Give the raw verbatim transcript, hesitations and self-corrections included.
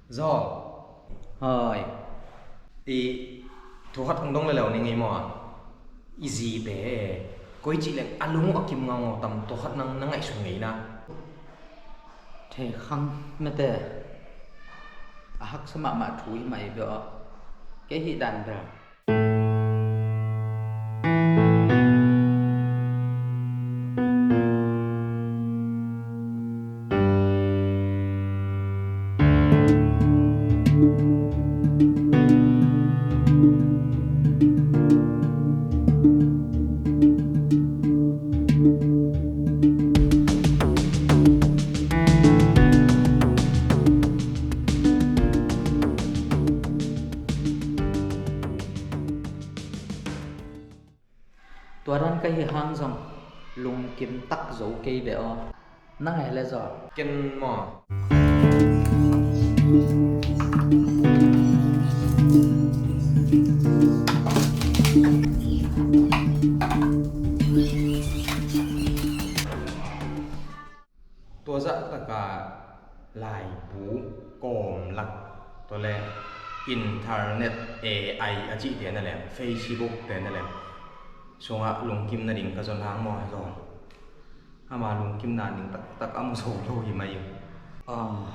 Zawl. Hoi. I thu khat hong dong lel lo ning ei maw? I zi pen koi ci leng a lung uh a kim ngaungau tam, tua khat nang na ngaihsun ngei na. Thei khang mate. A haksa mahmah thu hi mah i bia aw. Kei hih dan bel. Tua dan ka hih hang zong lungkim tak zo kei ve aw. Nang e le zaw. Ken maw? Tua zah taka laibu kawmlak, tua le internet, A I a cihte na lem, Facebook te na lem sungah lungkim nading ka zon hang maw, zaw? Ama lungkimna ning taktak a mu zo lo hi mai. Ah.